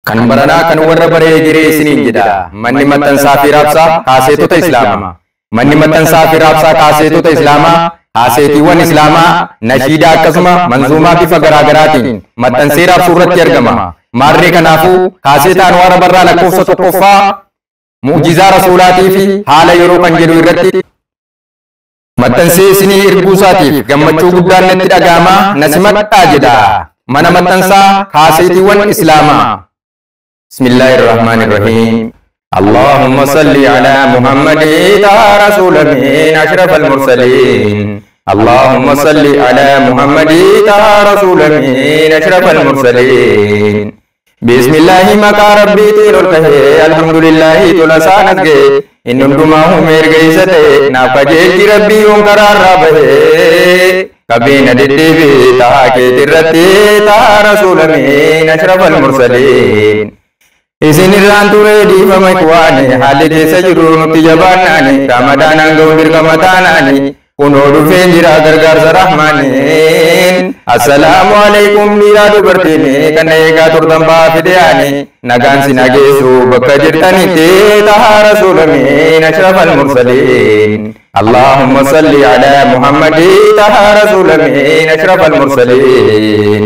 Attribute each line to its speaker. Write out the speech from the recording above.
Speaker 1: Kan baranaa kan warra baree jiree isiniin jedha. Manni maxxansaa fi raabsaa kaaseetota Islaamaa. Manni maxxansaa fi raabsaa kaaseetota Islaamaa kaaseetiiwwan Islaamaa nashiidaa akkasuma manzuumaa bifa garaagaraatiin maxxansee raabsuu irratti argama. Maarree kanaafuu kaaseeta Anwaara Barraa lakkoofsa tokkoffaa mu'jizaa rasuulaatii fi haala yeroo kan jedhu irratti maxxansee isinii erguu isaatiif gammachuu guddaan natti dhaga'ama na simadhaa jedha. Mana maxxansaa kaaseetiiwwan Islaamaa. بسم الله الرحمن الرحيم. اللهم صل على محمد يا رسول من أشرف المرسلين. اللهم صل على محمد يا رسول من أشرف المرسلين. بسم الله مكا ربي تيرولته الحمد لله تلسانسge إن دماه ميرغيسته نافجيت ربي ينكر ربه كبين ددبي تاكي ترتي تا رسول من أشرف المرسلين. Isin irraan ture dhiifama ikwaani haalli keessa jiru nutti jabaannaani ramadaanaan ga'u dirqama taanaani kunoo dhufeen jira gargaarsa rahmaaniin. Assalaamu alaikum dhiiraa dubartiin kan eegaa turtan ba'aa fideyaani nagaan si nageessu bakka jirtanitti tahaa rasuulamiin ashrafal mursaliin. اللهم صل على محمد تها رسول من أشرف المرسلين.